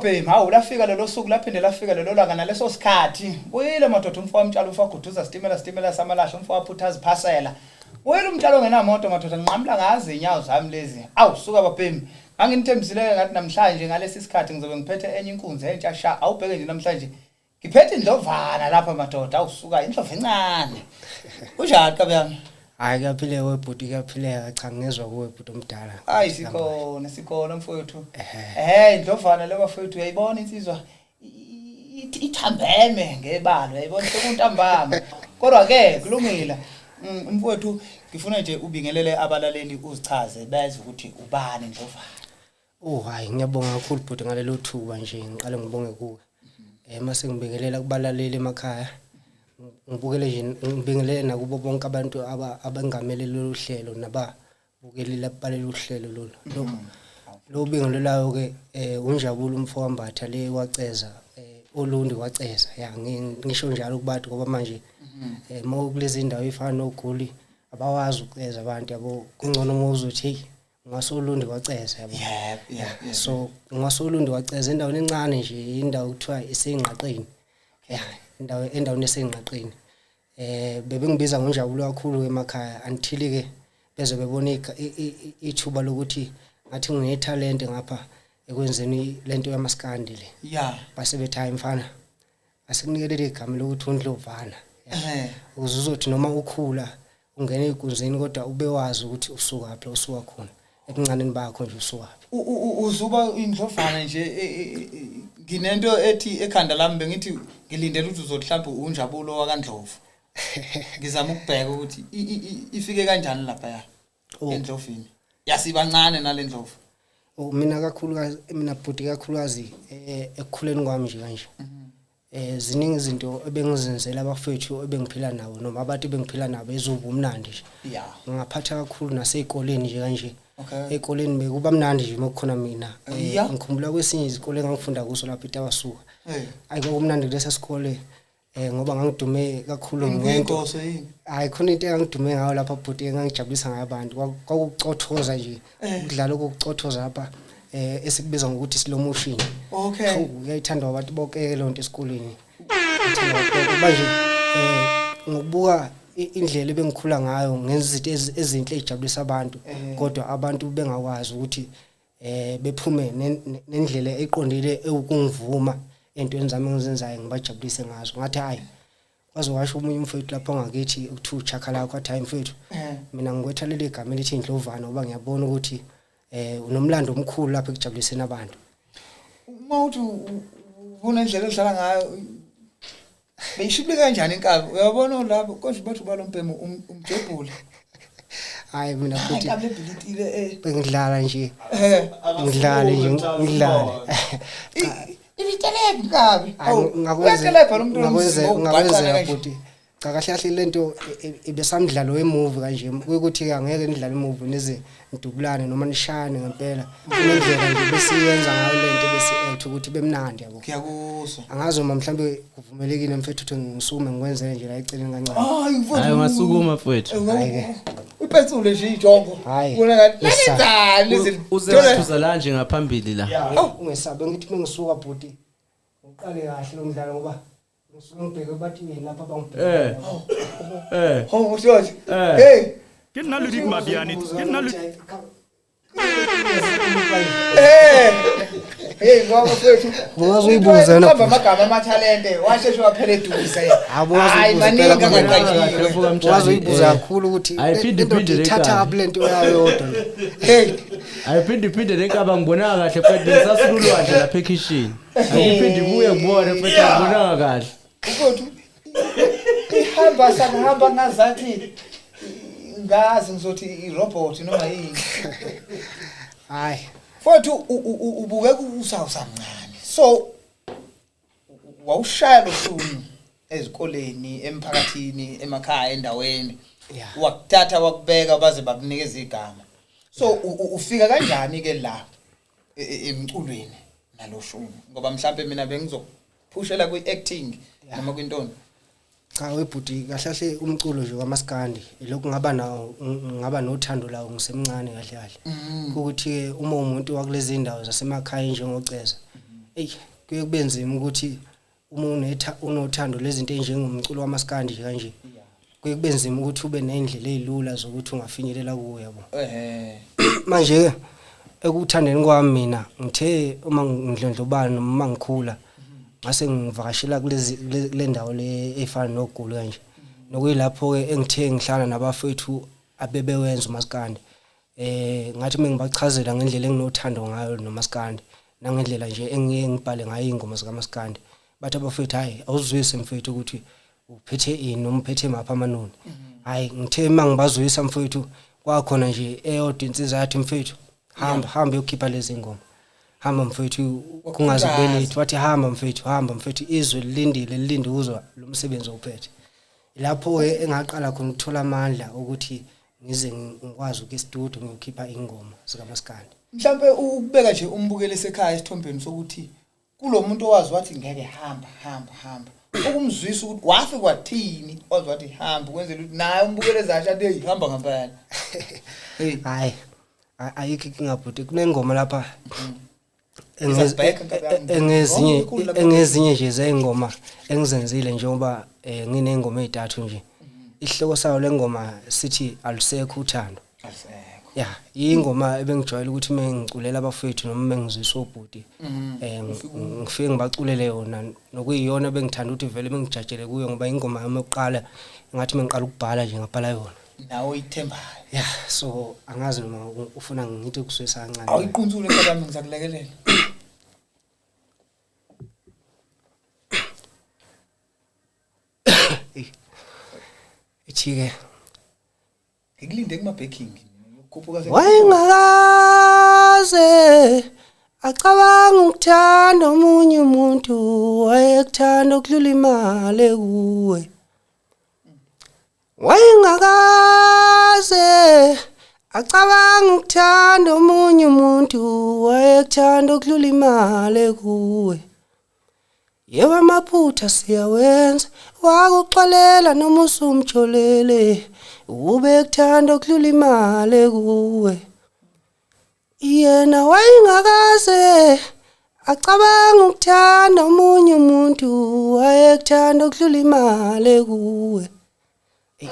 Babhemi, hawu, lafika lelo suku, laphinde lafika lelo langa naleso sikhathi. Buyile madoda umfo wamtshala, umfo waguduza sitimela, sitimela samalahle, umfo waphutha ziphasela. Buyile umtshalo ongenamoto madoda, nginqamula ngazi inyawo zami lezi. Awu suka babhemi. Nganginithembisile ngathi namhlanje ngalesi sikhathi ngizobe ngiphethe enye inkunzi entsha sha. Awubheke nje namhlanje. Ngiphethe indlovana lapha madoda, awusuka indlovu encane. Kunjani kabi yami? Hayi, kuyaphileka webhuti, kuyaphileka. Cha, ngezwa kuwe bhuti omdala. Hayi, sikhona, sikhona mfowethu. Ehhe, indlovana le bafowethu, uyayibona insizwa ithambeme ngebalo, uyayibona sekuntambama. Kodwa ke kulungile. Mfowethu, ngifuna nje ubingelele abalaleli, uzichaze bezwe ukuthi ubani indlovana. Oh hayi, ngiyabonga kakhulu bhuti ngalelo thuba nje, ngiqale ngibonge kuwe. Mase ngibingelela kubalaleli emakhaya. Ngibukele nje, ngibingelele nakubo bonke abantu abengamele lolu hlelo nababukeli balolu hlelo lolu. Lo bingelelayo ke uNjabulo umfo waMbatha le waceza, Olundi waceza. Ya, ngisho njalo kubantu ngoba manje mawukulezi indawo ifana noGoli abawazi ukuceza abantu, yabo. Kungcono uma uzothi hey, ngasoLundi kwaceza, yabo. Yep. So ngasoLundi kwaceza, endaweni encane nje, indawo kuthiwa isengqaqeni, ya, indawo endaweni esengqaqeni. Bebengibiza ngoNjabulo kakhulu emakhaya until ke beze bebona ithuba lokuthi ngathi nginethalente ngapha ekwenzeni lento yamaskandi le. Base bethi, "Hayi mfana, asikunikelele igama lokuthi uNdlovana ukuze uzothi noma ukhula ungena ey'nkunzini kodwa ube wazi ukuthi usukaphi la usuka khona, ebuncaneni bakho nje usukaphi." Uzuba indlovana nje, nginento ethi ekhanda lami bengithi ngilindele ukuthi uzothi mhlawumbe uNjabulo wakaNdlovu. Ngizama ukubheka ukuthi ifike kanjani lapha Oh. endlovini. Yasibancane nalendlovu. Oh, mina kakhulukazi, mina bhuti, kakhulukazi ekukhuleni kwami nje kanje, ziningi izinto ebengizenzela abafethu ebengiphila nabo noma abantu ebengiphila nabo ezoba umnandi nje. Ngingaphatha kakhulu nasey'koleni nje kanje. Ey'koleni bekuba mnandi nje uma kukhona mina. Ngikhumbula kwesinye izikole engangifunda kuso lapha eTabasuka. Ayi, kwakumnandi kulesa sikole ngoba ngangidume kakhulu ngento. Ingoso yini? Hayi, khona into engangidume ngayo lapha bhuti, engangijabulisa ngayo abantu, kwakucothoza nje, ukudlala okucothoza lapha esikubiza ngokuthi slow motion. Hawu, uyayithandwa abantu bonke leyo nto esikoleni. Ithandwa abantu bonke. Manje ngokubuka indlela ebengikhula ngayo ngenza izinto ezinhle ezijabulisa abantu, kodwa abantu bengakwazi ukuthi bephume nendlela eqondile ewukungivuma entweni zami engizenzayo ngibajabulise ngazo. Ngathi hayi, kwaze washo omunye umfowethu lapho ngakithi ukuthiwa uchakha lakho, athi, "Hayi mfowethu, mina ngikwetha leli gama elithi Indlovana ngoba ngiyabona ukuthi unomlando omkhulu lapha ekujabuliseni abantu." Uma uthi ubona indlela edlala ngayo, beyishibile kanjani inkabi, uyabona lapho konje bathi ubalombhemu umjebhule. Hayi mina futhi Inkabi lebhilitile. Bengidlala nje, ngidlale nje, ngidlale. Ibitelebhi inkabi. Hayi, Uyatelebha lo muntu. Ngakwenzeka futhi. Cha, kahle kahle lento ibesamdlalo wemovie kanje, kuyikuthi angeke nidlale imovie nize nidubulane noma nishayane ngempela. Kunendlela nje besiyenza ngayo lento, besi-act ukuthi bemnandi, yabo. Ngiyakuzwa. Angazi noma mhlawumbe kuvumelekile mfethu ukuthi ngisukume ngikwenzele nje la eceleni kancane. Hayi mfowethu. Hayi, ungasukuma mfowethu. Hhayi-ke. Upetsule nje ijongo. Hhayi. Ubona ngathi Yes, sir. lenzani lezi. Uze wathuza la nje ngaphambili la. Ungesabe, ngithi mengisuka bhuti ngiqale kahle lo mdlalo ngoba ngisuke ngibheke bathi yini lapha bangibheke. Oh, ushothi. Hey. Ke nna Ludik Mabiane, ke nna Hey ngoba mfowethu. Bungazoyibuza wena, Qamba amagama amathalente washeshe waphela eduze. Hayi, bungazoyibuza Hayi, phela maningi kubo. angaqanjiwe. Ungazoyibuza kakhulu ukuthi Ayiphinde le ndoda iphinde le ithatha nkabi. up lento yayo yodwa nje. Hey. Ayiphinde iphinde lenkaba, ngibonaka kahle mfethu, bengisasululwandle lapha ekhishini. Ayiphinde ibuye ngibone mfethu, ngibonaka kahle. Mfowethu, ihamba sakuhamba ngazathi ngazi ngizothi irobot noma yini. Hayi. Mfowethu, ubukeka usawusamncane. So wawushaya lo shuni ezikoleni, emphakathini, emakhaya, endaweni. Wakuthatha wakubeka baze bakunikeza igama. So ufika kanjani ke la emculweni nalo shuni? Ngoba mhlambe mina bengizokuphushela kwi-acting noma kwintoni. Cha webhuti, kahle kahle umculo nje kamaskandi lokhu ngaba nawo, ngaba nothando lawo ngisemncane kahle kahle. Ukuthi uma umuntu wakulezi ndawo zasemakhaya njengoceza. Eyi, kuye kube nzima ukuthi uma unetha unothando lezinto ezinjengomculo wamaskandi nje kanje, kuye kube nzima ukuthi ube nendlela ezilula zokuthi ungafinyelela kuwo, yabo. Manje ekuthandeni kwami mina, ngithe uma ngidlondlobala noma uma ngikhula, ngase ngivakashela kulezi kule ndawo le efana noGulu kanje, nokuyilapho ke engithe ngihlala nabafethu abebewenza umaskandi. Ngathi mengibachazela ngendlela enginothando ngayo nomaskandi, nangendlela nje engiye ngibhale ngayo ingoma zikamaskandi, bathi abafethu, "Hayi, awuzwise mfethu ukuthi uphethe ini noma uphethe mapha amanoni." Hayi, ngithe mangibazwisa mfethu, kwakhona nje eyodwa insizwa yathi, "Mfethu, hamba, hamba uyokhipha lezi ngoma, hamba mfethu, kungaze kube late." Wathi, "Hamba mfethu, hamba mfethu, izwe lilindile, lilinde uzwa lo msebenzi owuphethe." Lapho ke engaqala khona ukuthola amandla ukuthi ngize ngikwazi ukuya e-studio ngiyokhipha ingoma zikamaskandi. Mhlambe ukubeka nje umbukeli esekhaya esithombeni sokuthi kulo muntu owazi wathi ngeke, hamba, hamba, hamba, ukumzwisa ukuthi wafika wathini, wazi wathi hamba, ukwenzela ukuthi naye umbukeli ezasha athi, "Hey, hamba ngempela, hey." Hayi, ayikho inkinga bhuti. Kunengoma lapha Ngizakubheka, nkabi yami. engezinye Wonke ikhulu lapha. engezinye nje zey'ngoma engizenzile, njengoba nginey'ngoma ey'ntathu nje. Isihloko sayo lengoma sithi "Alusekho Uthando". Alisekho. Ya, ingoma ebengijwayele ukuthi mengiculela abafethu noma mengizwisa obhuti, ngifike ngibaculele yona, nokuyiyona bengithanda ukuthi vele bengijajele kuyo, ngoba ingoma yami yokuqala ngathi mengiqala ukubhala nje ngabhala yona. Nawe oyithembayo. Ya, so angazi noma ufuna ngithi ukuzwisa kancane. Awuyiqunsule nkabi yami, ngizakulekelela. Ithi-ke Ngikulinde kuma-backing, ukukhuphuka. Wayengakaze acabanga ukuthanda omunye umuntu, wayekuthanda ukudlula imali kuwe. Wayengakaze acabanga ukuthanda omunye umuntu, wayekuthanda ukudlula imali kuwe. Yebo, amaphutha siyawenza, wakuxolela noma usumjolele, ube kuthanda ukudlula imali kuwe. Yena wayengakaze acabanga ukuthanda omunye umuntu, wayekuthanda ukudlula imali kuwe. Eyi,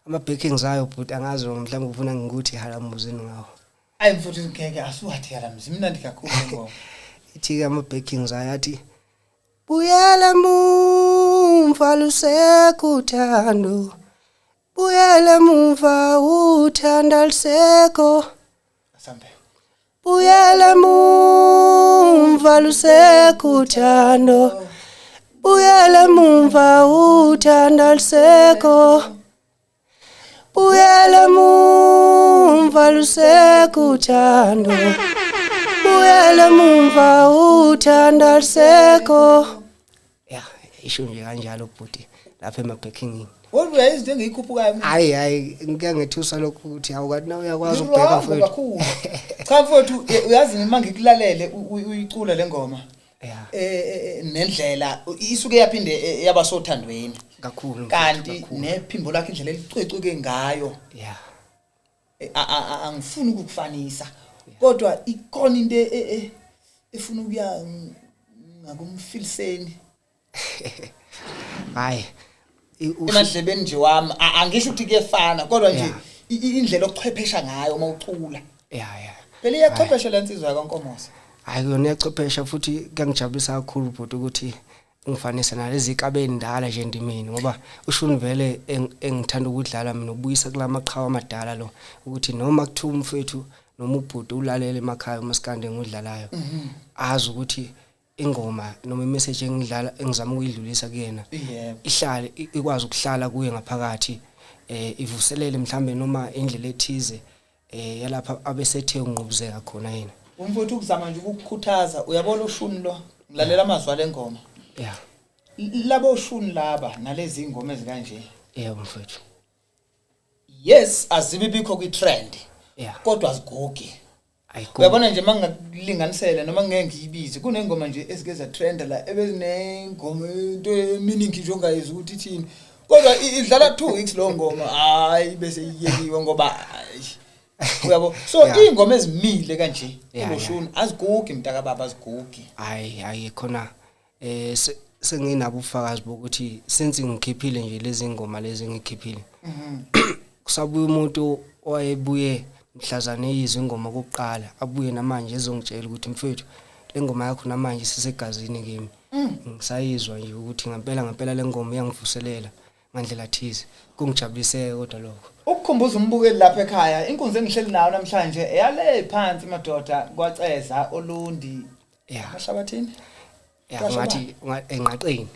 ama-backings ayo bhuti, angazi noma mhlawumbe ufuna ngikuthi halamuzini ngawo. Ayi mfuthu, ngeke, asuwathi yalamzi, imnandi kakhulu le ngoma. Ithi-ke ama-backings ayo athi, "Buyela mumva, lusekho uthando, buyela mumva, uthando alusekho." Asambe. Buyela mumva, lusekho uthando, buyela mumva, uthando alusekho, buyela mumva, lusekho uthando, buyela mumva, uthando alusekho." Ya, isho nje kanjalo bhuti lapha ema-backingini. Kodwa uyayizinto izinto engiyikhuphukayo mina. Hayi, hayi, ngike lokhu ukuthi awukathi na uyakwazi ukubheka Ngi-wrong mfowethu. kakhulu. Cha mfowethu, uyazi uma ngikulalele uyicula le ngoma, nendlela isuke yaphinde yaba sothandweni. Kakhulu mfowethu, Kanti kakhulu. nephimbo lakhe, indlela elicwecweke ngayo, angifuni ukukufanisa, kodwa ikhona into efuna ukuya ngakumfiliseni. Hayi, Emadlebeni nje wami, angisho ukuthi kuyefana, kodwa nje indlela ochwephesha ngayo uma ucula. Ya ya Phela iyachwephesha le nsizwa yakwaNkomosa. Hayi, yona iyachwephesha, futhi kuyangijabulisa kakhulu bhuti ukuthi ngifanise nalezi kabe endala nje endimeni, ngoba ushuni vele engithanda ukudlala mina ubuyisa kulamaqhawe amadala lo, ukuthi noma kuthiwa umfethu noma ubhuti ulalele emakhaya umaskandi engudlalayo, azi ukuthi ingoma noma i-message engidlala engizama ukuyidlulisa kuyena ihlale ikwazi ukuhlala kuye ngaphakathi, ivuselele mhlambe noma indlela ethize yalapha abesethe ungqubuzeka khona yena. Umfowethu, ukuzama nje ukukukhuthaza, uyabona ushuni lo, ngilalela amazwi ale ngoma. Labo shuni laba nalezi ingoma ezikanje, Yebo mfethu. Yes, azibi bikho kwi-trend, kodwa azigugi. Ayikho. Uyabona nje, mangingakulinganisela noma ngeke ngiyibize, kunengoma nje ezike zatrenda la ebezinengoma, into eminingi nje ongayizwa ukuthi ithini, kodwa idlala 2 weeks leyo ngoma, hayi, bese iyekiwe ngoba hayi. Uyabo, so iy'ngoma ezimile kanje kuloshuni azigugi, mntakababa, azigugi. Hayi, hayi, khona senginabo ubufakazi bokuthi since ngikhiphile nje lezi ngoma lezi engikhiphile, kusabuya umuntu owayebuye mhlazane eyizwe ingoma kokuqala, abuye namanje ezongitshela ukuthi, "Mfethu, le ngoma yakho namanje isesegazini kimi, ngisayizwa nje ukuthi ngempela ngempela le ngoma iyangivuselela ngandlela thize." Kungijabuliseke kodwa lokho. Ukukhumbuza umbukeli lapha ekhaya, inkunzi engihleli nayo namhlanje eyale phansi, madoda, kwaceza Olundi, Mahlabathini. Ya, ngathi enqaqeni.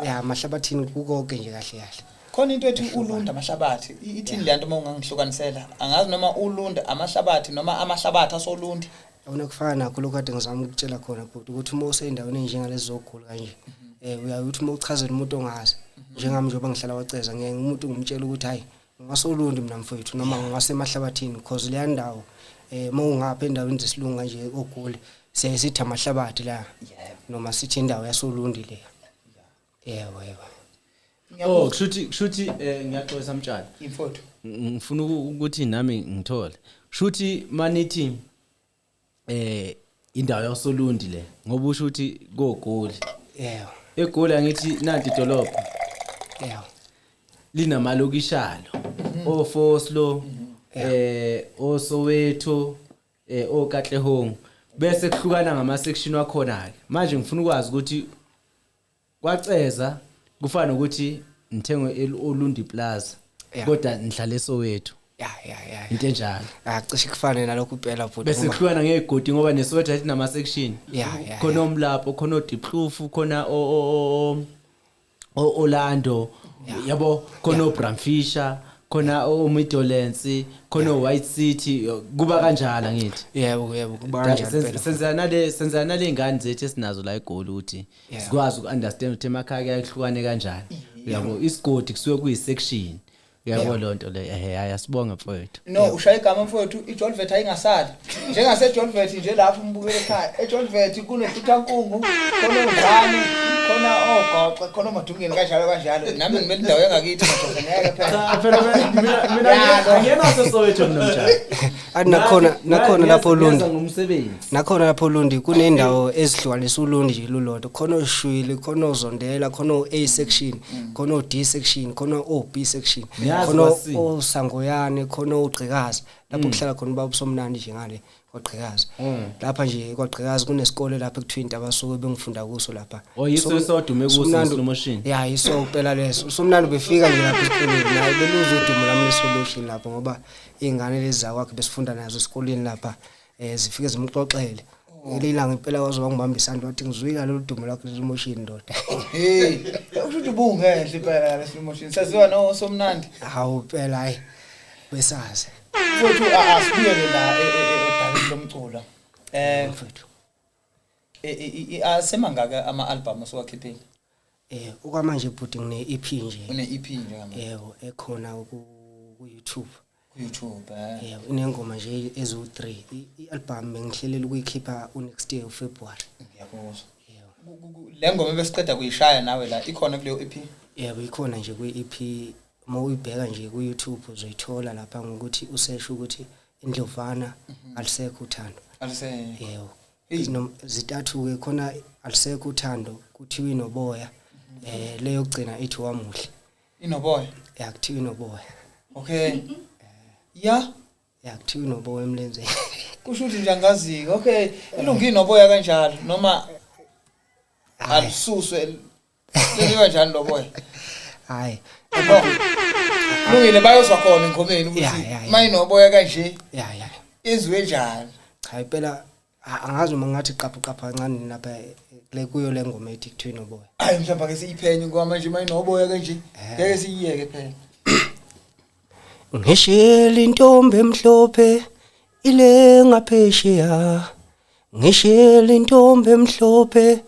Ya, Mahlabathini, kukonke nje kahle kahle. Khona into ethi Ulunda Amahlabathi, ithini le nto uma ungangihlukanisela? Angazi noma Ulunda Amahlabathi noma amahlabathi asoLundi. Yabona, kufana nakho lokhu kade ngizama ukutshela khona, bhuti, ukuthi uma useyindaweni enjengalezi zogula kanje, uyaye uthi uma uchazela umuntu ongazi, njengami njengoba ngihlala waceza, ngiyaye umuntu ngimtshela ukuthi, "Hayi, ngingasolundi mina mfowethu," noma, "Ngingasemahlabathini," because leya ndawo, uma ungapha endaweni zesilungu kanje oGoli, siyaye sithi amahlabathi la, noma sithi indawo yasoLundi leya. Yebo, yebo. Oh, kushuthi ngiyaxolisa, Mtshali. Imfowethu. Ngifuna ukuthi nami ngithole. Kushuthi manithi indawo yasoLundi le, ngoba usho ukuthi koGoli. Yebo. EGoli angithi nanti idolobha linamalokishalo. OFoslo, oSoweto, oKatlehong. Bese kuhlukana ngama section wakhona ke. Manje ngifuna ukwazi ukuthi kwaceza kufana nokuthi ngithenge Olundi Plaza kodwa ngihlala eSoweto. Ya. Into enjalo. Ah, cishe kufane nalokho impela, bhuti. Bese kuhlukana ngezigodi, ngoba neSoweto athi nama section. Ya. Khona oMlapo, khona oDiepkloof, khona o Orlando, yabo, khona oBram Fischer, khona oMidlands, khona oWhite City, kuba kanjalo ngithi. Yebo, kuba kanjalo impela. Senza nale ngane zethu esinazo la eGoli ukuthi sikwazi uku-understand ukuthi emakhaya kuyahlukane kanjani, uyabo, isigodi kusuke kuyi-section, uyabo, lonto le. Ehe, hayi, asibonge, mfowethu. No, ushaya igama, mfowethu, iJolvet ayingasali. NjengaseJolvet nje lapho umbukele ekhaya. EJolvet kunehluthankungu, khona ongane, khona ogoqe, khona omadungeni, kanjalo kanjalo. Nami ngimele indawo yangakithi, madoda, ngeke phela. Cha phela, mina angiyena waseSoweto mina, mtshana. Athi nakhona lapho Olundi. Ngomsebenzi. Nakhona lapho Olundi kunendawo ezihlukanisa uLundi nje lulodwa. Khona oShwili, khona oZondela, khona o-A section, khona o-D section, khona o-B section, Ngiyazi khona kwasi. oSangoyane, khona oGqikazi lapho kuhlala khona ubaba uSomnandi nje ngale kwaGqikazi. Lapha nje kwaGqikazi kunesikole lapha ekuthiwa Intabasuke, bengifunda kuso lapha. Oh, yiso esodume kuso nge-slow motion. Ya, yiso kuphela leso. USomnandi befika nje lapha esikoleni naye beluzwa udumo lami le-slow motion lapho, ngoba iy'ngane lezi zakwakhe besifunda nazo esikoleni lapha, zifike zimxoxele. Ngelinye ilanga impela waze wangibamba isandla wathi, "Ngizwile lolu dumo lakho le-slow motion, ndoda." Hey, usho ukuthi ubungenhle impela le slow motion. Saziwa no Somnandi. Hawu phela, hayi, besazi. Mfowethu, asibuyele la odabeni lomculo. Mfowethu. Asemangaka ama album osowakhiphile? Okwamanje, bhuti, ngine EP nje. Une EP nje ngamanje. Yebo, ekhona ku YouTube. Ku YouTube. Yebo, inengoma nje eziwu3. I-album bengihlelela ukuyikhipha u-next year uFebruary. Ngiyakuzwa. Yebo. Le ngoma ebesiqeda kuyishaya nawe la ikhona kuleyo EP? Yebo, ikhona nje kwi-EP. Uma uyibheka nje ku-YouTube uzoyithola lapha ngokuthi usesho ukuthi Indlovana Alisekho Uthando. Alise. Yebo. Hey. Zitathu-ke khona: Alisekho Uthando, kuthiwa Inoboya, leyo yokugcina ithi Wamuhle. Inoboya. Ya, kuthiwa Inoboya. Okay. Ya. Ya, kuthiwa Inoboya emlenzeni. Kusho ukuthi nje angaziki. Okay, ilungu inoboya kanjalo noma alususwe leli kanjani lo boya? Hayi. No. Lungile, bayozwa khona engomeni ukuthi Ya. mayinoboya kanje Ya. izwe njani. Cha impela, angazi noma ngathi qapha qapha kancane lapha, kule kuyo le ngoma ethi kuthiwa Inoboya. Hayi, mhlawumbe ake siyiphenye ngoba manje mayinoboya kanje ngeke siyiyeke phela. Ngishela intombi emhlophe ile ngaphesheya, ngishela intombi emhlophe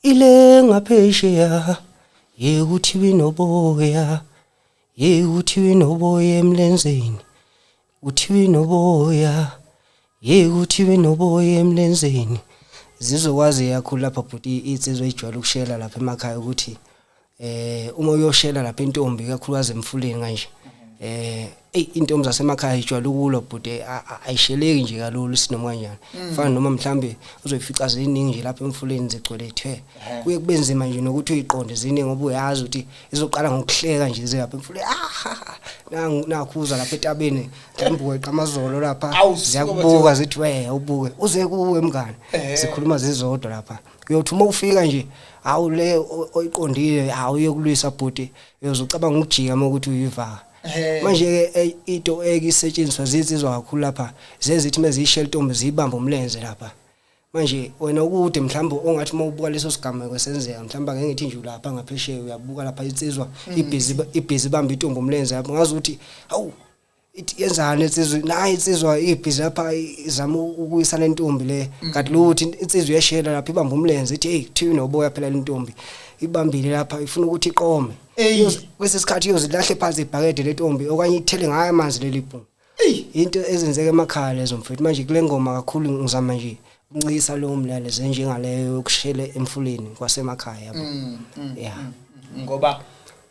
ile ngaphesheya, yekuthiwa inoboya, yekuthiwa inoboya emlenzeni, kuthiwa inoboya, yekuthiwa inoboya emlenzeni. Zizokwazi kakhulu lapha, bhuti, insizwa ejwayele ukushela lapha emakhaya ukuthi uma uyoshela lapha intombi, kakhulukazi emfuleni kanje. Ey, intombi zasemakhaya ijwayele ukulwa bhuti, ayisheleki nje kalula isinoma kanjani. Fana noma mhlambe uzoyifica ziningi nje lapha emfuleni zigcwele thwe, kuye kube nzima nje nokuthi uyiqonde ziningi, ngoba uyazi ukuthi izoqala ngokuhleka nje ze lapha emfuleni, ah nangu nakhuza lapha etabeni, mhlawumbe weqa amazolo lapha. Awu, suka. Ziyakubuka zithi, we ubuke uze kuwe mngane. Zikhuluma zizodwa lapha. Uyothi uma ufika nje, hawu, le oyiqondile, hawu, uyokulwisa bhuti, uyozucabanga ukujika uma ukuthi uyivaka. Manje ke into ekisetshenziswa zinsizwa kakhulu lapha, zezithi meziyishela intombi ziyibamba umlenze lapha. Manje wena ukude, mhlawumbe ongathi uma ubuka leso sigameko senzeka, mhlawumbe ake ngithi nje ulapha ngaphesheya, uyabuka lapha insizwa ibhizi ibamba intombi umlenze lapha, ngazi ukuthi hawu, ithi yenzani insizwa nayi, insizwa ibhizi lapha izama ukuyisa le ntombi le, kanti lutho, insizwa iyeshela lapha ibamba umlenze, ithi hey, kuthiwa inoboya phela le ntombi, ibambile lapha ifuna ukuthi iqome. Kwesikhathi iyozilahle phansi ibhakede le ntombi okanye ithele ngayo amanzi leli bhungu. Into ezenzeka emakhaya lezo mfethu. Manje kule ngoma kakhulu ngizama nje ukuncisa lowo mlalezo enjengaleyo yokushela emfuleni kwasemakhaya, yabo, yeah. Ngoba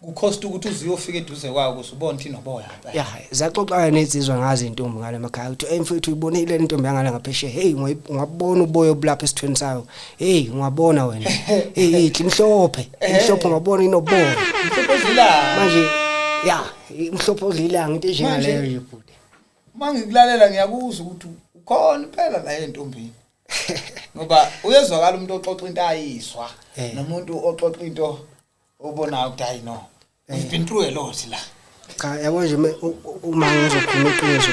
kukhosta ukuthi uze uyofika eduze kwayo ukuze ubone ukuthi inoboya ngempela. Ya, ziyaxoxana nezinsizwa ngazo intombi ngale makhaya, ukuthi hey mfethu, uyibonile le ntombi yangale ngaphesheya? Hey, ungabona uboya obulapha esithweni sayo? Hey, ungabona wena, hey, ithi imhlophe imhlophe, ungabona inoboya. Mhlophe odlila. Manje ya, imhlophe odlilanga, into enjengaleyo nje bhuti. Uma ngikulalela ngiyakuzwa ukuthi ukhona impela la entombini, ngoba uyezwakala umuntu oxoxa into ayizwa nomuntu oxoxa into obonayo ukuthi hayi no, we've been through a lot la. Cha, yabo nje, uma ngizokhuluma iqiniso,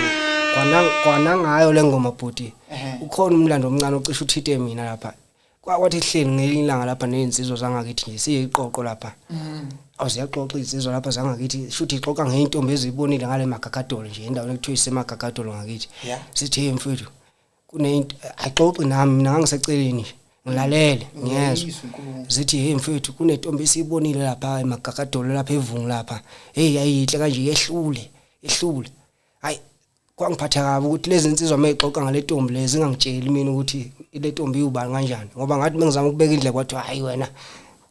kwana ngayo le ngoma bhuti, ukhona umlando omncane ocishe uthinte mina lapha. Kwathi hleli ngelinye ilanga lapha nezinsizwa zangakithi nje, siyiqoqo lapha, awuziyaxoxa izinsizwa lapha zangakithi, shuthi ixoxa ngeyintombi eziyibonile ngale Magagadolo nje, endaweni ekuthiwa iseMagagadolo ngakithi. Sithi, hey mfethu, kunento ayixoxi nami, mina ngangiseceleni nje ngilalele, ngiyezwa. Uyayizwa inkulumo. Zithi, hey mfethu, kunentombi esiyibonile lapha eMagagadolo lapha eVungu lapha, hey, yayinhle kanje, yehlule yehlule. Hayi, kwangiphatha kabi ukuthi lezi insizwa mayixoxa ngale ntombi lezi zingangitsheli mina ukuthi le ntombi iwubani kanjani, ngoba ngathi bengizama ukubeka indlela, kwathiwa hayi wena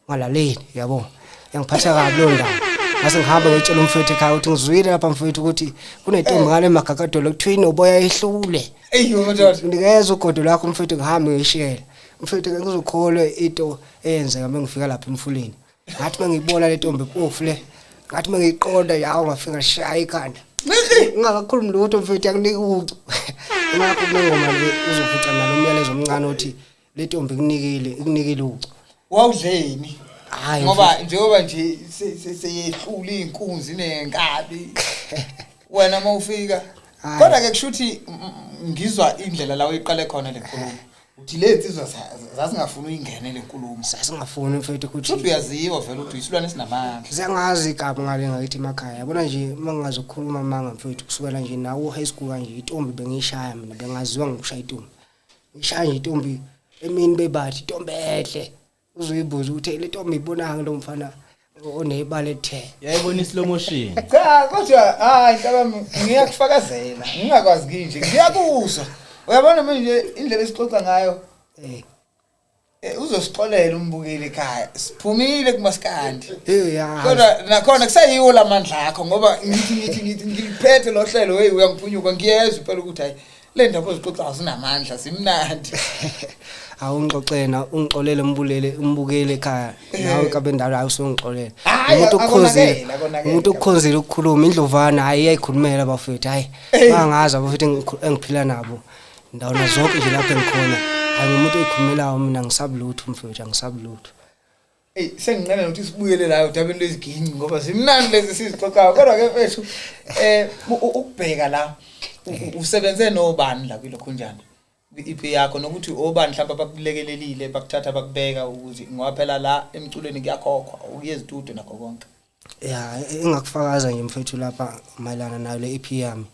ungalaleli, yabo. Yangiphatha kabi leyo ndaba, ngase ngihamba ngiyotshela umfethu ekhaya ukuthi ngizwile lapha mfethu ukuthi kunentombi ngale Magagadolo kuthiwa inoboya ehlule. Eyi madoda. Nikeza ugodo lakho mfethu, ngihambe ngiyishela mfethu. Ngeke ngizokholwe into eyenzeka mengifika lapha emfuleni. Ngathi mengiyibona le ntombi mpofu le, ngathi mengiyiqonda yawo, ngafika ngashaya ikhanda ngingakakhulumi lutho mfethu, yakunika ucu. Ingakho kule ngoma le uzofica nalo myalezo omncane othi le ntombi ikunikile, ikunikile ucu. Wawudleni? Hayi. Ngoba njengoba nje seyehlula iy'nkunzi nenkabi wena uma ufika. Hhayi. Kodwa-ke kusho ukuthi ngizwa indlela la oyiqale khona le nkulumo, uthi le nsizwa zazingafuni uyingene le nkulumo. Sasingafuni mfethu ukuthi Kusho ukuthi uyaziwa vele ukuthi uyisilwane esinamandla. Siyangazi igama ngale ngakithi emakhaya, yabona nje, uma ngingazokhuluma amanga mfethu, kusukela nje nawo high school kanje, intombi bengiyishaya mina, bengaziwa ngokushaya intombi. Ngishaya nje intombi emini, bebathi intombi enhle, uzoyibuza ukuthi, "Hey, le ntombi ibonanga lo mfana onebala ethe." Yayibona i-slow motion. Cha, kodwa hayi ntabami, ngiyakufakazela, ngingakwazi kinje, ngiyakuzwa. Uyabona manje indlela esixoxa ngayo, uzosixolela umbukeli ekhaya, siphumile kumaskandi. Hey, ya. Kodwa nakhona kuseyiwo lamandla akho, ngoba ngithi ngiliphethe lo hlelo, hey, uyangiphunyuka, ngiyezwa phela ukuthi hayi, le ndaba ozixoxayo zinamandla, zimnandi. Awungixoxena, ungixolele mbulele umbukele ekhaya, nawe kabe ndalo, hayi, usungixolele. Hhayi, Umuntu okukhonzile, akonakele, akonakele. umuntu okukhonzile ukukhuluma indlovana, hayi, iyayikhulumela bafethu, hayi, bangazi abafethu engiphila nabo ndawona zonke nje lapho engikhona, hayi, ngumuntu oyikhulumelayo mina, ngisabi lutho mfethu, angisabi lutho. Ey, senginqena nokuthi sibuyele la odabeni lweziginci ngoba zimnandi lezi sizixoxayo. Kodwa ke mfethu, ukubheka la, usebenze nobani la kwilokhunjana, kwi-EP yakho, nokuthi obani mhlawumbe abakulekelelile, bakuthatha bakubeka, ukuthi ngoba phela la emculweni kuyakhokhwa, ukuye ezitudio nakho konke. Ya, engakufakaza nje mfethu lapha mayelana nayo le EP yami,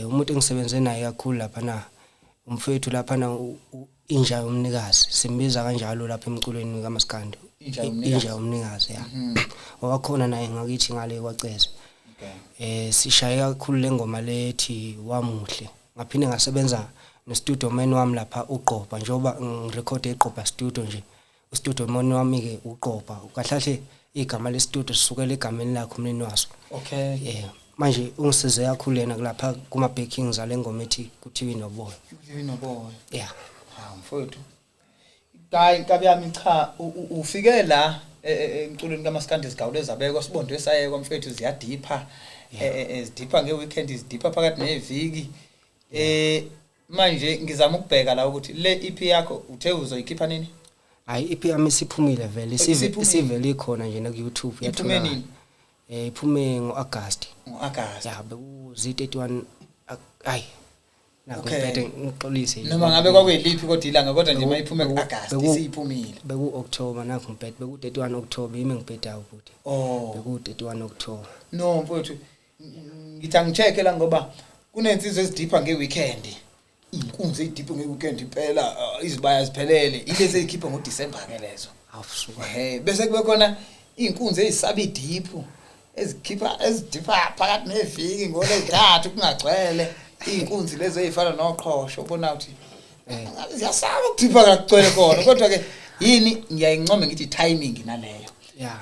umuntu engisebenze naye kakhulu lapha na umfethu lapha na inja yomnikazi, simbiza kanjalo lapha emculweni kaMaskandi. Inja yomnikazi. Inja yomnikazi, ya, wakhona naye ngakithi ngale kwaCeza. Sishaye kakhulu le ngoma lethi Wamuhle. Ngaphinde ngasebenza ne-studio man wami lapha uGqoba, njengoba ngirekhode eGqoba Studio nje, u-studio man wami ke uGqoba, kahle kahle igama le-studio sisukela egameni lakhe umnini waso. Manje ungisize kakhulu yena kulapha kuma backings ale ngoma ethi kuthiwa inoboya. Kuthiwa inoboya. Yeah. Hawu mfowethu. Hayi nkabi yami, cha, ufike la emculweni kaMaskandi, izigawulo ezabekwa sibondo esayekwa mfethu, ziyadipha, zidipha ngeweekend, zidipha phakathi neviki. Manje ngizama ukubheka la ukuthi le EP yakho uthe uzoyikhipha nini? Hayi, EP yami isiphumile vele. Isiphumile. Isivele ikhona nje na ku YouTube. Iphume Iyatholakala. nini? Iphume ngoAugust. NgoAugust. Ya, bekuzi 31, hayi nakho. Ngiphethe, ngixolise nje. Noma ngabe kwakuyiliphi kodwa ilanga, kodwa nje mayiphume ngoAugust, isiphumile. Beku October, nakho ngiphethe, beku 31 October yimi ngiphethe ukuthi. Oh. Beku 31 October. No mfowethu, ngithi angicheck la ngoba kunensizwe ezidipha ngeweekend. Inkunzi ezidipha ngeweekend impela, izibaya ziphelele. Ilezi ezikhipha ngoDecember ke lezo. Awusuka. Ehhe, bese kube khona inkunzi ezisaba idiphu, ezikhipha, ezidipha phakathi neviki ngolezithathu kungagcwele. Inkunzi lezo ezifana noqhosho, ubona ukuthi ngabe ziyasaba ukudipha kagcwele khona, kodwa ke yini ngiyayincoma ngithi timing naleyo.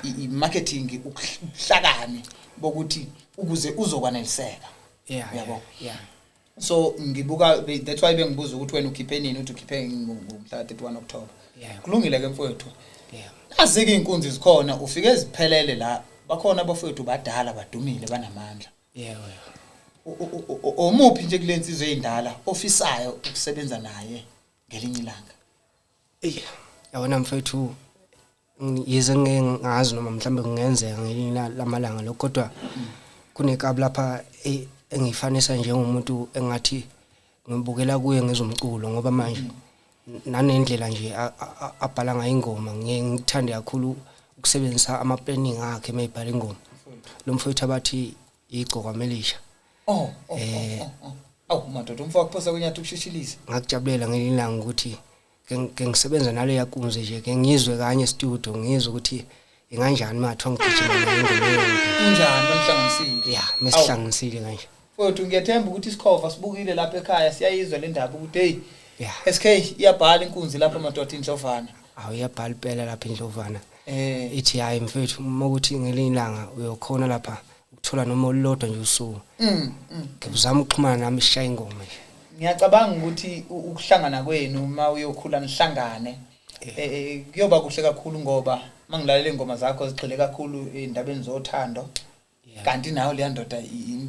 I-marketing, ubuhlakani bokuthi ukuze uzokwaneliseka. Uyabo? Yeah. So ngibuka, that's why bengibuza ukuthi wena ukhiphe nini, uthi ukhiphe ngomhla 31 October. Kulungile ke mfowethu. Nazike inkunzi zikhona, ufike ziphelele la, bakhona abafowethu badala, badumile, banamandla. Yebo. Omuphi nje kule nsizwe eyindala ofisayo ukusebenza naye ngelinye ilanga? Ey, yabona mfethu, yize ngeke ngazi noma mhlambe kungenzeka ngelinye lamalanga lokho, kodwa kunekabi lapha engifanisa njengomuntu engathi ngibukela kuye ngezomculo, ngoba manje nanendlela nje abhala ngayo ingoma, ngiye ngikuthande kakhulu ukusebenzisa ama-planning akhe mayibhala ingoma. Lo mfowethu abathi igcokama elisha. Oh, oh. Awu madoda, umfowethu kuphosa kunyathi ukushishilisa. Ngakujabulela ngelinye ilanga ukuthi ke ngisebenza nale yakunze nje, ke ngizwe kanye studio, ngizwe ukuthi inganjani mathiwa ngigijima nayo ingoma eyodwa. Kunjani banihlanganisile? Ya, mesihlanganisile kanje. Mfowethu, ngiyathemba ukuthi isikhova sibukile lapha ekhaya, siyayizwa le ndaba ukuthi hey, SK iyabhala inkunzi lapha madoda, indlovana. Awu, iyabhala impela lapha indlovana. Eh. Ithi hayi mfethu, uma ukuthi ngelinye ilanga uyokhona lapha ukuthola noma olulodwa nje usuku, ngizama ukuxhumana nami, ishaye ingoma nje. Ngiyacabanga ukuthi ukuhlangana kwenu, uma uyokhula nihlangane, kuyoba kuhle kakhulu, ngoba mangilalela ingoma zakho zigxile kakhulu endabeni zothando. Kanti nayo leya ndoda,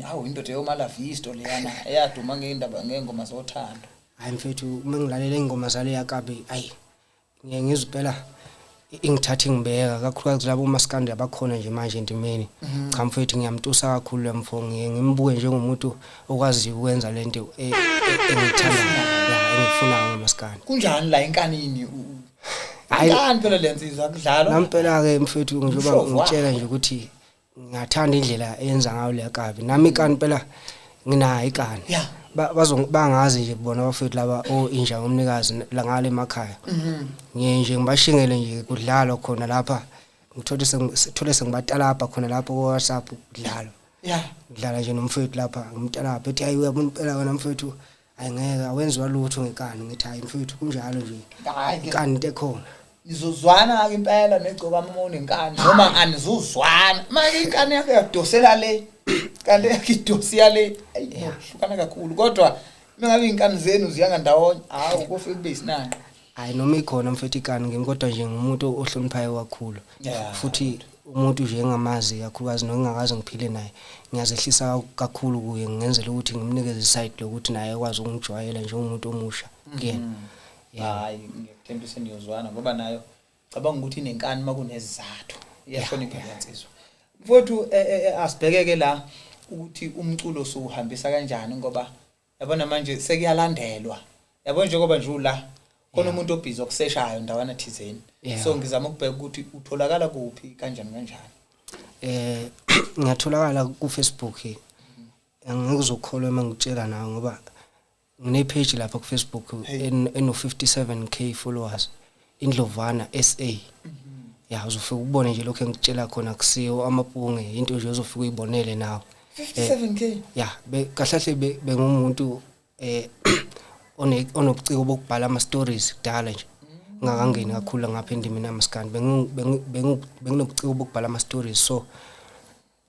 awu, indoda yomalavisto leyana eyaduma ngeindaba, ngengoma zothando. Hayi mfethu, uma ngilalela ingoma zale yakabi, ayi, ngiye ngizwe impela ingithatha ingibeka kakhulukazi labo maskandi abakhona nje manje endimeni. Cha mfethu, ngiyamtusa kakhulu lo mfo, ngiye ngimbuke njengomuntu okwaziyo ukwenza lento engiyithandayo, ya, engiyifunayo ngomaskandi. Kunjani la enkanini? Hhayi. Inkani phela lensizwa, kudlalwa. Nampela ke mfethu, njengoba Umshovo ngitshela nje ukuthi ngingathanda indlela eyenza ngayo le kabi, nami ikani phela nginayo ikani. Bangazi nje bona abafethu laba o inja ngomnikazi la ngale emakhaya. Ngiye nje ngibashingele nje, kudlalwa khona lapha, ngithole sengithole sengibatalapha khona lapho ku WhatsApp, kudlalwa. Ngidlala nje nomfethu lapha, ngimtalapha, ethi hayi, uyabona impela wena mfethu, ayingeke awenziwa lutho ngekani. Ngithi hayi mfethu, kunjalo nje. Hayi Ikani into ekhona. Nizozwana ke impela negcokama uma unenkani, noma anizuzwana manje inkani yakho yadosela le, kanti yakho idosiya le. Ayi, hlukana kakhulu, kodwa mingabe izinkani zenu ziya ndawonye, hawu, kofika kube isinanqa. Hayi, noma ikhona mfethu ikani ngimi, kodwa nje ngumuntu ohloniphayo kakhulu. Futhi umuntu nje engamazi kakhulukazi nongingakaze ngiphile naye, ngiyazehlisa kakhulu kuye, ngenzela ukuthi ngimnikeze iside lokuthi naye akwazi ukungijwayela njengomuntu omusha kuyena. Hayi, ngiyakuthembisa niyozwana, ngoba nayo cabanga ukuthi inenkani makunezizathu, iyahlonipha leyansizwa mfowethu. Asibhekeke la ukuthi umculo suhambisa kanjani, ngoba yabona manje sekuyalandelwa, yabo, njengoba nje ula khona umuntu obhizi okuseshayo ndawana thizeni. So ngizama ukubheka ukuthi utholakala kuphi, kanjani kanjani. Ngiyatholakala ku Facebook, angikuzokholwa uma ngikutshela nawe, ngoba ngine page lapha ku Facebook eno 57K followers, Indlovana SA. Ya, uzofika ukubone nje lokho engikutshela khona, kusiyo amapunge, into nje ozofika uyibonele nawe. 57K? Ya, kahle kahle bengumuntu onobuciko bokubhala ama stories kudala nje ngakangeni kakhulu ngapha endimeni yamaskandi, benginobuciko bokubhala ama stories, so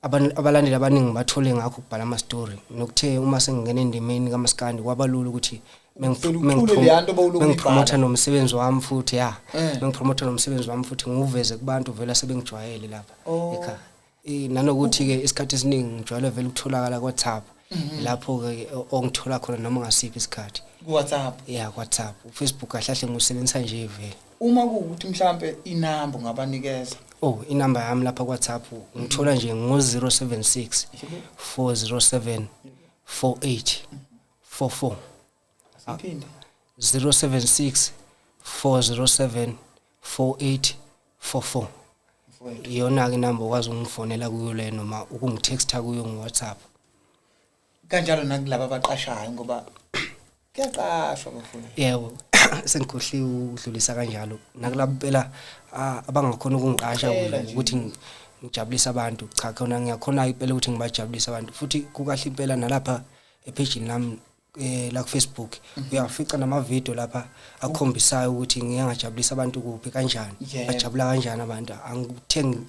Abalandeli abaningi bathole ngakho ukubhala ama-story, nokuthe uma sengingena endimeni kamaskandi kwabalula ukuthi Uvele ucule leya nto bowulokhu mengipromotha uyibhala. nomsebenzi wami futhi, ya, mengipromotha nomsebenzi wami futhi ngiwuveze kubantu vele asebengijwayele lapha ekhaya. Nanokuthi-ke isikhathi esiningi ngijwayele vele ukutholakala ku-WhatsApp, lapho-ke ongithola khona noma ngasiphi isikhathi. Ku-WhatsApp? Ya, ku-WhatsApp. UFacebook kahle kahle ngiwusebenzisa nje vele. Uma kuwukuthi mhlampe inamba ungabanikeza? Oh, inamba yami lapha ku-WhatsApp ngithola nje ngo-076 407 48 44. Asiphinde. 076 407 48 44. Mfowethu. Iyona-ke inamba okwazi ukungifonela kuyo le noma ukungithextha kuyo ngo-WhatsApp. Kanjalo nakulaba abaqashayo, ngoba kuyaqashwa, bafowethu. Yebo, sengikhohliwe ukudlulisa kanjalo nakulabo phela abangakhona ukungiqasha Cela nje. ukuthi ngijabulise abantu. Cha, khona ngiyakhona impela ukuthi ngibajabulise abantu, futhi kukahle impela nalapha ephejini lami la ku-Facebook uyafica nama-video lapha akhombisayo ukuthi ngiye ngajabulisa abantu kuphi kanjani, bajabula kanjani abantu.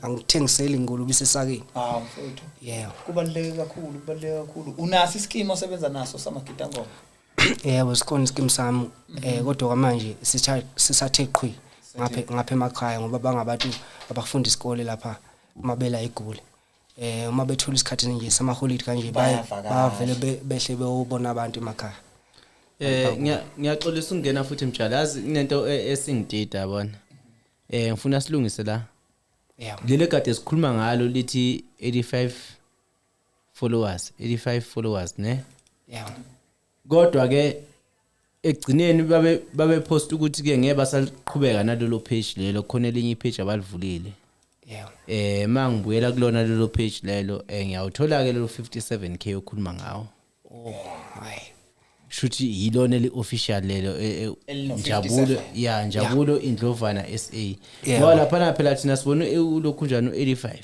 Angithengiseli ngolube isesakeni. Hawu mfowethu. Yebo. Kubaluleke kakhulu, kubaluleke kakhulu. Unaso iskimu osebenza naso samagidangoma? Yebo, sikhona iskimu sami, kodwa kwamanje sisathe qhwi ngapha emakhaya, ngoba bangabantu abafunda isikole lapha mabela eGoli. Uma bethola isikhathi nje samaholide kanje, Bayavakasha. bayavele behle beyobona abantu emakhaya. Ngiyaxolisa ukungena futhi, Mtshali, yazi kunento esingidida, yabona. Ngifuna silungise la. Leli kade sikhuluma ngalo lithi 85 followers, 85 followers, ne? Yeah. Kodwa ke ekugcineni babe post ukuthi ke ngeke basaqhubeka nalelo page lelo, khona elinye page abalivulile. Mangibuyela kulona lelo page lelo, ngiyawuthola ke lelo 57K okhuluma ngawo. Oh, hayi. Shuthi yilona eli official lelo, Elino Njabulo, 57. ya, Njabulo Indlovana SA. Yeah. Ngoba lapha phela thina sibona ulokhu njani u85.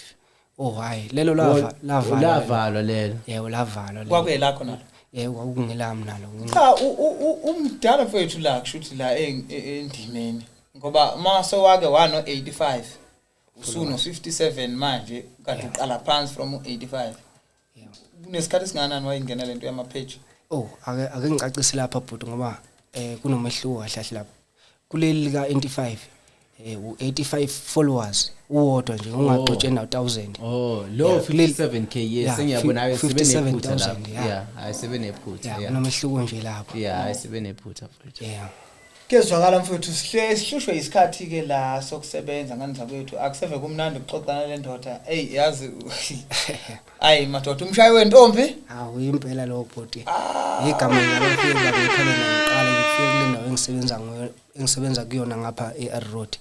Oh hayi, lelo lava lavalwa. Lavalwa lelo. Yebo, lavalwa lelo. Kwakuyelakho nalo? Yebo, kwakungelami nalo. Cha, umdala mfowethu la, kushuthi la endimeni, ngoba uma sewake wano 85, usuno 57 manje, kanti uqala phansi from u85. Kunesikhathi esingakanani wayingena lento yama page? Oh, ake ngicacise lapha bhuti, ngoba kunomehluko kahle kahle lapha. Kuleli lika 85, u85 followers uwodwa nje, ungaxotshe na 1000. Oh, lo Yeah, 57K, yes, Yeah, sengiyabona hayi sibe nephutha 57,000, lapho. yeah. Yeah, hayi sibe nephutha. Yeah, Yeah. kunomehluko nje lapho. Yeah, hayi sibe nephutha mfowethu. Yeah. Kezwakala mfowethu, sihle sihlushwe isikhathi ke la sokusebenza ngani zakwethu, akuseve kumnandi ukuxoxa nale ndoda. Ey, yazi, ayi madoda, umshayi wentombi. Hawu, impela lo bhuti. Igama ngalofika ngikhala ngiqala ngifike kule ndawo engisebenza ngayo, engisebenza kuyona ngapha e-R Road.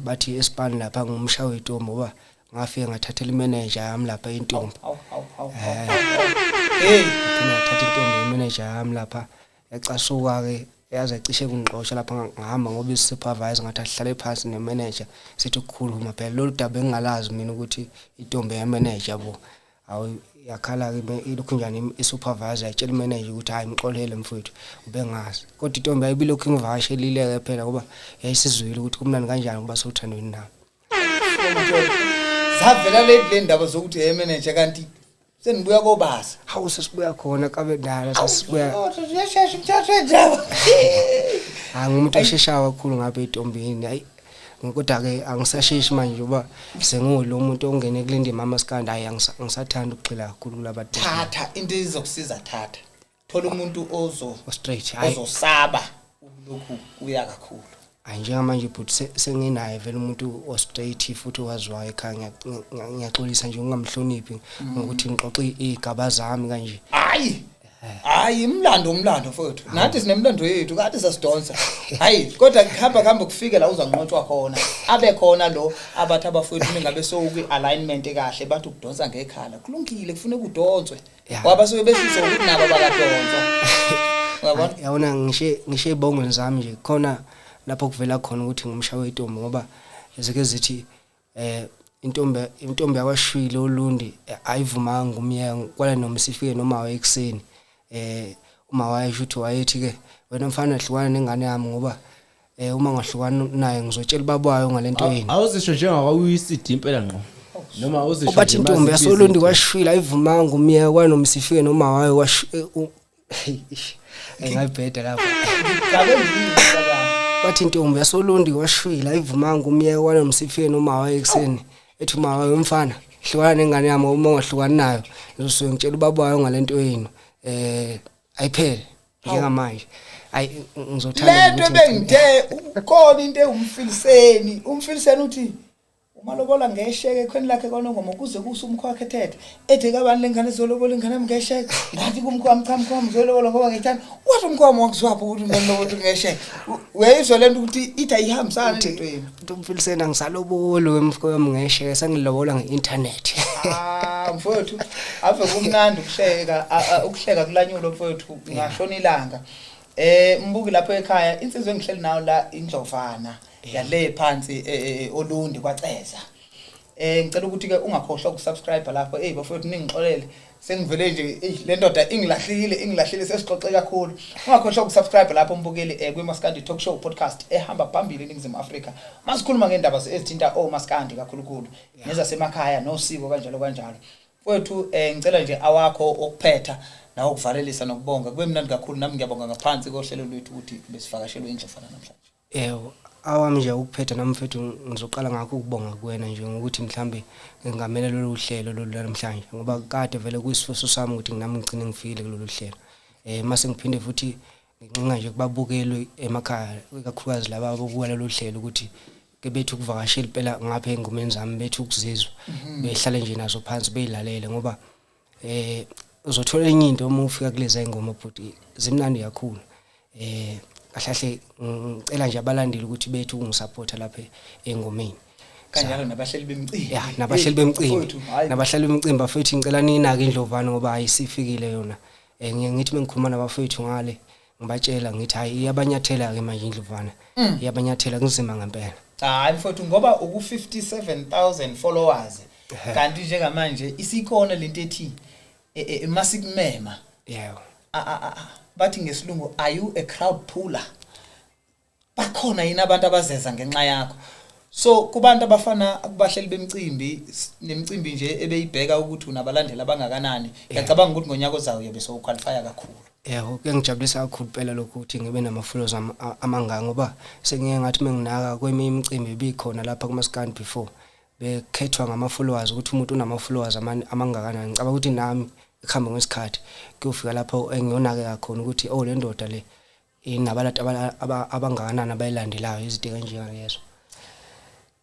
Bathi espan lapha ngumshayi wentombi, ngoba ngafika ngathathela imanager yami lapha intombi. Hawu hawu hawu. Hey, Ngaphinda ngathatha intombi yemanager yami lapha, yacasuka ke, yaze cishe kungixosha lapha. Ngahamba ngoba i-supervisor ngathi ahlale phansi nemanager sithi ukukhuluma phela lolu daba engingalazi mina ukuthi intombi yemanager bo. Hawu, yakhala ke ilokhu njani i-supervisor, yatshela imanager ukuthi hayi, mxolele mfowethu, ubengazi. Kodwa intombi ayibilokhu ingivakashelile ke phela, ngoba yayisizwile ukuthi kumnandi kanjani ukuba sewuthandweni nami. Zavela le ndaba zokuthi hey manager, kanti senibuya kobasa. Hawu, sesibuya khona kabe dala sesibuya. Oh, siyashesha umthathe njalo. Hayi, ngumuntu osheshayo kakhulu ngapha entombini, hayi, kodwa ke angisasheshi manje ngoba sengulo muntu ongene kule ndima amaskandi. Hayi, angisathanda ukugxila kakhulu kulabantu. Thatha into ezokusiza, thatha. Thola umuntu ozo straight, hayi. Ozosaba lokhu kuya kakhulu. Hayi, njengamanje bhuti senginaye vele umuntu o straight futhi owaziwayo ekhaya. Ngiyaxolisa nje ukungamhloniphi ngokuthi ngixoxe izigaba zami kanje. Hayi. Hayi, imlando umlando mfowethu. Nathi sinemlando yethu, kade sasidonsa. Hayi, kodwa kuhamba kuhamba kufike la uzanqotshwa khona. Abe khona lo abathi abafowethu ningabe sowukwi alignment kahle, bathi ukudonsa ngekhala. Kulungile, kufuneka udonswe. Ngoba basuke besizwa ukuthi nabo bakadonswa. Uyabona? Yabona, ngishe ibongweni zami nje khona lapho kuvela khona ukuthi ngumshayi wentombi, ngoba ezike zithi intombi yakwashwile olundi ayivumanga umyeka kwala noma sifike noma wayekuseni, uma wayesho ukuthi wayethi ke wena mfana hlukana nengane yami, ngoba uma ngahlukana naye ngizotshela ubaba wayo ngalento yini. Awuzisho njengakawuyisidi impela ngqo. Noma uzisho Bathi nje intombi mazikubiza yasolundi into. kwashwila ayivumanga umyeka kwanomsifike noma wayo kwash eh, hey, ish. Ngayibheda lapho. Gabe yini baba? Bathi intombi yasolundi kwashwila ayivumanga umyeka kwanomsifike noma wayo ekuseni. Ethi uma wayo mfana hlukana nengane yami uma ungahlukani nayo ngizosuke ngitshela ubaba wayo ngalento yenu. Ayiphele njengamanje. Ayi ngizothanda Lento ukuthi ebengithe ukhona into ewumfiliseni. Umfiliseni uthi umalobola ngesheke ekhweni lakhe kwaNongoma kuze kuse umkhwakhe ethethe. Ethe kabani lengane izolobola ingane yami ngesheke. Ngathi kumkhwami cha mkhwami uzolobola ngoba ngiyithanda. Wathi umkhwami wakuzwaphi ukuthi unolobola ngesheke. Uyayizwa lento ukuthi ithi ayihambisani lento yenu. Uthi umfiliseni angisaloboli wemfowami ngesheke sengilobola nge-internet. Ah mfowethu ave kumnandi ukuhleka ukuhleka kulanyulo mfowethu ngashona ilanga. Mbuki lapho ekhaya insizwe engihleli nayo la indlovana yale phansi Olundi kwaCeza. Ngicela ukuthi ke ungakhohlwa ukusubscribe lapho. Hey bafowethu ningixolele sengivele nje ey le ndoda ingilahlile sesixoxe kakhulu. Ungakhohlwa ukusubscribe lapho mbukeli kwiMaskandi Talk Show podcast ehamba phambili eNingizimu Afrika. Masikhuluma ngendaba ezithinta omaskandi kakhulukhulu nezasemakhaya nosiko kanjalo kanjalo. Mfowethu ngicela nje awakho okuphetha nawo ukuvalelisa nokubonga. Kube mnandi kakhulu nami ngiyabonga ngaphansi kohlelo lwethu ukuthi besivakashelwe indlovana namhlanje. Yebo, awami nje ukuphetha nami mfethu ngizoqala ngakho ukubonga kuwena nje ngokuthi mhlambe ngingamela lolu hlelo lolu namhlanje ngoba kade vele kuyisifiso sami ukuthi nami ngigcine ngifikile kulolu hlelo. Mase ngiphinde futhi ngincenga nje kubabukeli emakhaya ikakhulukazi laba ababuka lolu hlelo ukuthi ke bethu ukuvakashela impela ngapha engomeni zami bethu ukuzizwa behlale nje nazo phansi beyilalele ngoba uzothola enye into uma ufika kulezi ngoma bhuti zimnandi kakhulu. Kahle ngicela nje abalandeli ukuthi bethu ukungisupporta lapha engomeni. Kanjalo nabahleli bemcimbi. Ya, nabahleli bemcimbi. Nabahleli bemcimbi bafethu ngicela ninake indlovana ngoba ayisifikile yona. Ngiye ngithi mengikhuluma nabafethu ngale ngibatshela ngithi hayi iyabanyathela ke manje indlovana. Iyabanyathela kunzima ngempela. Hayi mfowethu ngoba uku 57,000 followers. Kanti njengamanje isikhona lento ethi masikumema. Yebo. Bathi ngesilungu are you a crowd puller? Bakhona yini abantu abazeza ngenxa yakho? So kubantu abafana kubahleli bemcimbi nemicimbi nje ebeyibheka ukuthi unabalandeli abangakanani. Ngiyacabanga ukuthi ngonyaka ozayo uyobe sowuqualify kakhulu. Yebo, kuyangijabulisa kakhulu phela lokho ukuthi ngibe nama followers amangaka ngoba sengiye ngathi menginaka kweminye imicimbi ebikhona lapha kuMaskandi before bekhethwa ngama followers ukuthi umuntu unama followers amangakanani. Ngicabanga ukuthi nami ekuhamba kwesikhathi kuyofika lapho engiyonakeka khona ukuthi oh le ndoda le inabantu abangakanani abayilandelayo izinto kanjengalezo.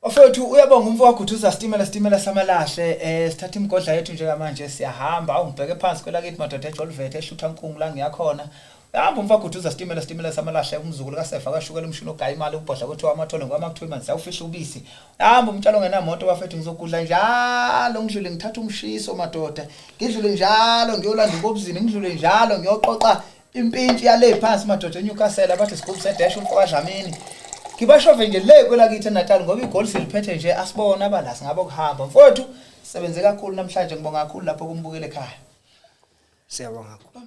Bafowethu uyabonga umfo waGuduza sitimela samalahle. Sithatha imigodla yethu njengamanje siyahamba. Awungibheke phansi kwelakithi madoda eJolvet ehlutha nkungu la ngiyakhona. Uyahamba umfo waGuduza sitimela samalahle umzukulu kaSefa kashukela umshini ogaya imali ubhodla kwethu amathole ngoba kuthiwa imali siyawufihla ubisi. Hamba umtshalo ngenamoto bafethu ngizogudla njalo ngidlule ngithatha umshiso madoda. Ngidlule njalo ngiyolanda ubobuzini ngidlule njalo ngiyoqoqa impintshi yale phansi madoda eNewcastle abathi sigubhu sedash umfo kaDlamini. Ngibashove nje le kwelakithi eNatal ngoba igoli siliphethe nje asibona abala singabe kuhamba. Mfowethu sebenze kakhulu namhlanje ngibonga kakhulu lapho kumbukele ekhaya. Siyabonga kakhulu.